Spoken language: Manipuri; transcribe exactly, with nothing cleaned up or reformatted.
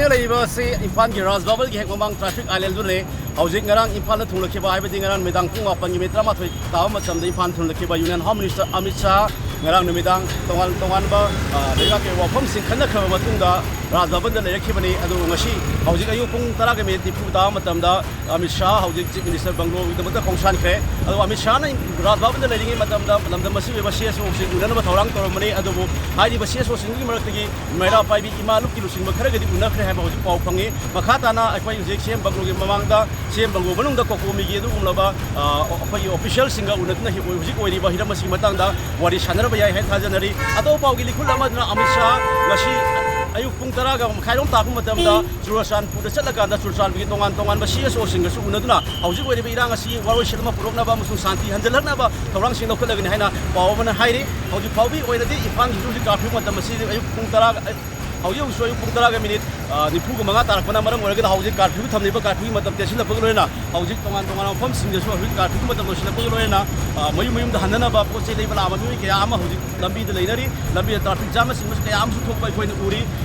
ꯂꯩꯔꯤꯕ ꯑꯁꯤ ꯏꯝꯐꯥꯜꯒꯤ ꯔꯥꯖ ꯚꯕꯟꯒꯤ ꯍꯦꯛ ꯃꯃꯥꯡ traffic islandꯗꯨꯅꯤ꯫ ꯍꯧꯖꯤꯛ ꯉꯔꯥꯡ ꯏꯝꯐꯥꯜꯗ ꯊꯨꯡꯂꯛꯈꯤꯕ, ꯍꯥꯏꯕꯗꯤ ꯉꯔꯥꯡ ꯅꯨꯃꯤꯗꯥꯡ ꯄꯨꯡ ꯃꯥꯄꯟꯒꯤ ꯃꯤꯅꯤꯠ ꯇꯔꯥꯃꯥꯊꯣꯏ ꯇꯥꯕ ꯃꯇꯝꯗ Imphal ꯊꯨꯡꯂꯛꯈꯤꯕ Union Home Minister Amit Shah ꯉꯔꯥꯡ ꯅꯨꯃꯤꯗꯥꯡ ꯇꯣꯉꯥꯟ ꯇꯣꯉꯥꯟꯕ, ꯑ, ꯂꯩꯕꯥꯛꯀꯤ ꯋꯥꯐꯝꯁꯤꯡ ꯈꯟꯅꯈ꯭ꯔꯕ ꯃꯇꯨꯡꯗ ꯔꯥꯖ ꯚꯕꯟꯗ ꯂꯩꯔꯛꯈꯤꯕꯅꯤ꯫ ꯑꯗꯨꯕꯨ ꯉꯁꯤ ꯍꯧꯖꯤꯛ ꯑꯌꯨꯛ ꯄꯨꯡ ꯇꯔꯥꯒ ꯃꯤꯅꯤꯠ ꯅꯤꯐꯨ ꯇꯥꯕ ꯃꯇꯝꯗ ꯑꯃꯤꯠ ꯁꯥꯍ ꯍꯧꯖꯤꯛ Chief Minister ꯕꯪꯒ꯭ꯂꯣꯒꯤꯗꯃꯛꯇ ꯈꯣꯡꯁꯥꯟꯈ꯭ꯔꯦ꯫ ꯑꯗꯨꯒ ꯑꯃꯤꯠ ꯁꯥꯍꯅ ꯔꯥꯖ ꯚꯕꯟꯗ ꯂꯩꯔꯤꯉꯩ ꯃꯇꯝꯗ ꯂꯝꯗꯝ ꯑꯁꯤꯒꯤ ꯑꯣꯏꯕ CSOꯁꯤꯡ ꯎꯅꯅꯕ ꯊꯧꯔꯥꯡ ꯇꯧꯔꯝꯕꯅꯤ꯫ ꯑꯗꯨꯕꯨ ꯍꯥꯏꯔꯤꯕ CSOꯁꯤꯡꯗꯨꯒꯤ ꯃꯔꯛꯇꯒꯤ ꯃꯩꯔꯥ ꯄꯥꯏꯕꯤ ꯏꯃꯥ ꯂꯨꯞꯀꯤ ꯂꯨꯆꯤꯡꯕ ꯈꯔꯒꯗꯤ ꯎꯅꯈ꯭ꯔꯦ ꯍꯥꯏꯕ ꯍꯧꯖꯤꯛ ꯄꯥꯎ ꯐꯪꯉꯤ꯫ ꯃꯈꯥ ꯇꯥꯅ ꯑꯩꯈꯣꯏ ꯍꯧꯖꯤꯛ CM ꯕꯪꯒ꯭ꯂꯣꯒꯤ ꯃꯃꯥꯡꯗ, CM ꯕꯪꯒ꯭ꯂꯣ ꯃꯅꯨꯡꯗ COCOMIꯒꯤ ꯑꯗꯨꯒꯨꯝꯂꯕ, ꯑ, ꯑꯩꯈꯣꯏꯒꯤ officialꯁꯤꯡꯒ ꯎꯅꯗꯨꯅ ꯍꯧꯖꯤꯛ ꯑꯣꯏꯔꯤꯕ ꯍꯤꯔꯝ ꯑꯁꯤꯒꯤ ꯃꯇꯥꯡꯗ ꯋꯥꯔꯤ ꯁꯥꯟꯅꯔꯕ ꯌꯥꯏ ꯍꯥꯏꯅ ꯊꯥꯖꯅꯔꯤ꯫ ꯑꯇꯣꯞꯄ ꯄꯥꯎꯒꯤ ꯂꯤꯈꯨꯜ ꯑꯃꯗꯨꯅ ꯑꯃꯤꯠ ꯁꯥꯍ ꯉꯁꯤ ꯑꯌꯨꯛ ꯄꯨꯡ ꯇꯔꯥꯒ ꯃꯈꯥꯏꯔꯣꯝ ꯇꯥꯛꯄ ꯃꯇꯝꯗ ꯆꯨꯔꯆꯥꯟꯄꯨꯔꯗ ꯆꯠꯂꯀꯥꯟꯗ ꯆꯨꯔꯆꯥꯟꯄꯨꯔꯒꯤ ꯇꯣꯉꯥꯟ ꯇꯣꯉꯥꯟꯕ CSOꯁꯤꯡꯒꯁꯨ ꯎꯅꯗꯨꯅ ꯍꯧꯖꯤꯛ ꯑꯣꯏꯔꯤꯕ ꯏꯔꯥꯡ ꯑꯁꯤꯒꯤ ꯋꯥꯔꯣꯏꯁꯤꯟ ꯑꯃ ꯄꯨꯔꯛꯅꯕ ꯑꯃꯁꯨꯡ ꯁꯥꯟꯇꯤ ꯍꯟꯖꯤꯜꯂꯛꯅꯕ ꯊꯧꯔꯥꯡꯁꯤꯡ ꯂꯧꯈꯠꯂꯒꯅꯤ ꯍꯥꯏꯅ ꯄꯥꯎ ꯑꯃꯅ ꯍꯥꯏꯔꯤ꯫ ꯍꯧꯖꯤꯛ ꯐꯥꯎꯕꯒꯤ ꯑꯣꯏꯅꯗꯤ ꯏꯝꯐꯥꯜꯒꯤꯁꯨ ꯍꯧꯖꯤꯛ curfew ꯃꯇꯝ ꯑꯁꯤ ꯑꯌꯨꯛ ꯄꯨꯡ ꯇꯔꯥ, ꯍꯧꯖꯤꯛ ꯍꯧꯖꯤꯛꯁꯨ ꯑꯌꯨꯛ ꯄꯨꯡ ꯇꯔꯥꯒ ꯃꯤꯅꯤꯠ, ꯑ, ꯅꯤꯐꯨꯒ ꯃꯉꯥ ꯇꯥꯔꯛꯄꯅ ꯃꯔꯝ ꯑꯣꯏꯔꯒ ꯍꯧꯖꯤꯛ curfew ꯊꯝꯂꯤꯕ꯫ Curfewꯒꯤ ꯃꯇꯝ ꯇꯦꯟꯁꯤꯜꯂꯛꯄꯒ ꯂꯣꯏꯅꯅ ꯍꯧꯖꯤꯛ ꯇꯣꯉꯥꯟ ꯇꯣꯉꯥꯟꯕ ꯃꯐꯝꯁꯤꯡꯗꯁꯨ ꯍꯧꯖꯤꯛ curfewꯒꯤ ꯃꯇꯝ ꯂꯣꯏꯁꯤꯜꯂꯛꯄꯒ ꯂꯣꯏꯅꯅ, ꯑ, ꯃꯌꯨꯝ ꯃꯌꯨꯝꯗ ꯍꯟꯅꯅꯕ ꯄꯣꯠ ꯆꯩ ꯂꯩꯕ ꯂꯥꯛꯑꯕ ꯃꯤꯑꯣꯏ ꯀꯌꯥ ꯑꯃ ꯍꯧꯖꯤꯛ ꯂꯝꯕꯤꯗ ꯂꯩꯅꯔꯤ꯫ ꯂꯝꯕꯤꯗ traffic jamꯅꯆꯤꯡꯕꯁꯨ ꯀꯌꯥ ꯑꯃꯁꯨ ꯊꯣꯛꯄ ꯑꯩꯈꯣꯏꯅ ꯎꯔꯤ꯫